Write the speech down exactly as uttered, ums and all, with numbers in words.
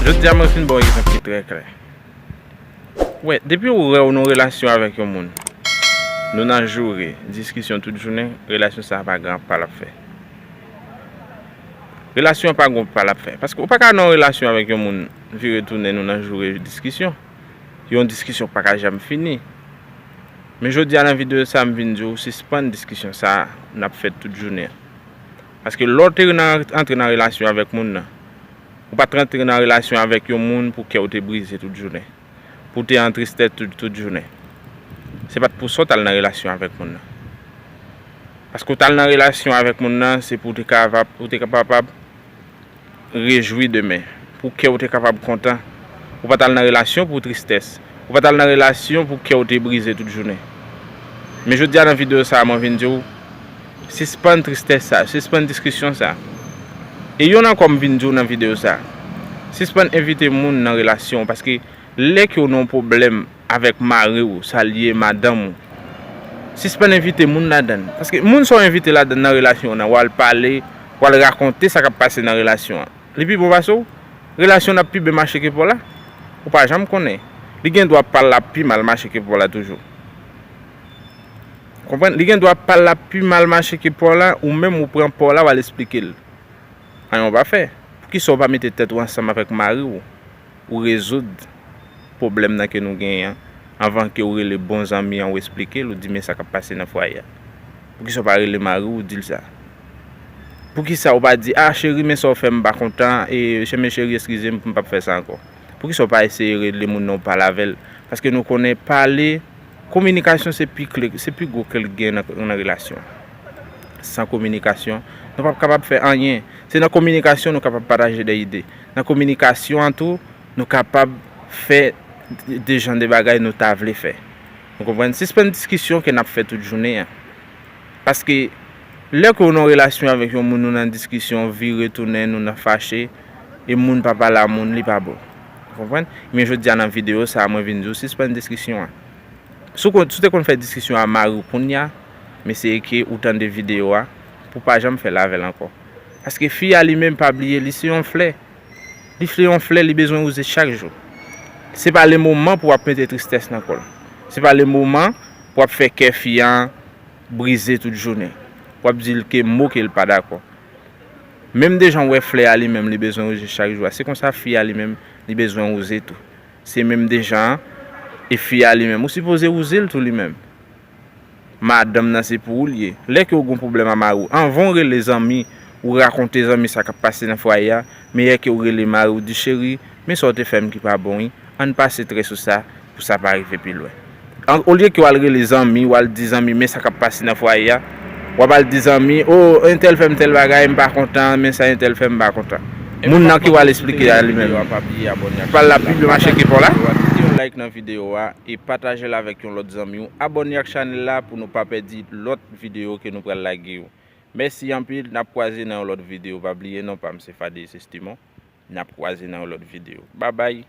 Jodi a mwen fin ba w egzanp ki trè klè. Wè, depi w wè w nan relasyon avèk yon moun, nou nan joure, diskisyon tout jounen, relasyon sa a pa gen pa l ap fè. Relasyon an pa gen pa l ap fè. Paske w pa ka nan yon relasyon avèk yon moun, vire tounen nou nan joure diskisyon. Yon diskisyon pa ka janm fini. Men jodi a nan videyo sa a, m vin di w sispann diskisyon sa a n ap fè tout jounen an. Paske lè w te nan, antre nan relasyon avèk moun nan, ou pa t rantre nan relasyon avèk yon moun pou kè w te brize tout jounen, pou w te an tristès tout, tout jounen. Se pa t pou sa w t al nan relasyon avèk moun nan. Paske w t al nan relasyon avèk moun nan, se pou w te kapab, pou w te kapab rejwi demen, pou kè w te kapab kontan. Ou pa t al nan relasyon pou tristès. Ou pa t al nan relasyon pou kè w te brize tout jounen. Men jodi a nan videyo sa a, mwen vin di w, sispann tristès sa, sispann diskisyon sa. E youn ankò m vin di w nan videyo sa, sispann envite moun nan relasyon w, paske lè ke w nan yon pwoblèm avèk mari w, sa l ye, madanm ou, sispann envite moun ladann. Paske moun sa w envite ladann nan relasyon w nan, w al pale, w al rakonte sa k ap pase nan relasyon an. Li pi bon pase w? Relasyon an ap pi byen mache ke pa w la? Ou pa janm konnen. Li gen dwa pa l ap pi mal mache ke pa w la toujou. Konprann? Li gen dwa pa l ap pi mal mache ke pa w la, ou menm ou pran pa w la, w al esplike l. Anyen w pa fè. Poukisa w pa mete tèt ou ansanm avèk mari w, ou rezoud pwoblèm nan ke nou genyen an, anvan ke w rele bon zanmi an, ou esplike l, ou di, men sa k ap pase nan fwaye a? Poukisa w pa rele mari w, ou di l sa? Poukisa w pa di, a, cheri, men sa w fè m pa kontan, e, men cheri, eskize m, m p ap fè sa ankò? Poukisa w pa eseye rele moun nan, w pale avè l? Paske nou konnen pale, kominikasyon se pi kle, se pi gwo kle k gen nan, nan relasyon. San kominikasyon, nou p ap kapab fè anyen. Se nan kominikasyon nou kapab pataje de ide. Nan kominikasyon an tou, nou kapab fè de jan de bagay nou ta vle fè. Ou konprann? Sispann diskisyon ke n ap fè tout jounen an. Paske lè ke w nan relasyon avèk yon moun, nou nan diskisyon, vire tounen, nou nan fache, e moun pa pale a moun, li pa bon. Ou konprann? Men jodi a nan videyo sa a, mwen vin di w, sispann diskisyon an. Si w konn, si w te konn fè diskisyon a mari w kounye a, m eseye ke ou tande videyo a, pou w pa janm fè l avè l ankò. Paske fi a li menm, pa bliye, li se yon flè. Li se yon flè, li bezwen wouze chak jou. Se pa le moman pou w ap mete tristès nan kò l. Se pa le moman pou w ap fè kè fi an brize tout jounen. W ap di l ke mo ke l pa dakò. Menm de jan w wè flè a li menm, li bezwen wouze chak jou a, se konsa fi a li menm, li bezwen wouze tou. Se menm de jan an, e fi a li menm, ou sipoze wouze l tou li menm. Madanm nan se pou ou l ye. Lè ke w gen pwoblèm a mari w, anvan w rele zanmi, ou rakonte zanmi sa k ap pase nan fwaye a, meyè ke w rele mari w, di, cheri, men sa w te fè m ki pa bon wi, ann pa sitre sou sa, pou sa pa rive pi lwen. An, olye ke w al rele zanmi, w al di zanmi, men sa k ap pase nan fwaye a, w ap al di zanmi, o, entèl fè m tèl bagay, m pa kontan, men sa entèl fè m, m pa kontan. Moun nan ki w al esplike a li menm, pa l la pi byen mache ke pa w la. Kite yon like nan videyo a e pataje l avèk yon lòt zanmi w. Abòne ak chanèl la pou nou pa pèdi lòt videyo ke nou pral lage yo. Mèsi anpil, n ap kwaze nan yon lòt videyo. Pa bliye non pa m se Fadis Estimon. N ap kwaze nan yon lòt videyo. Babay.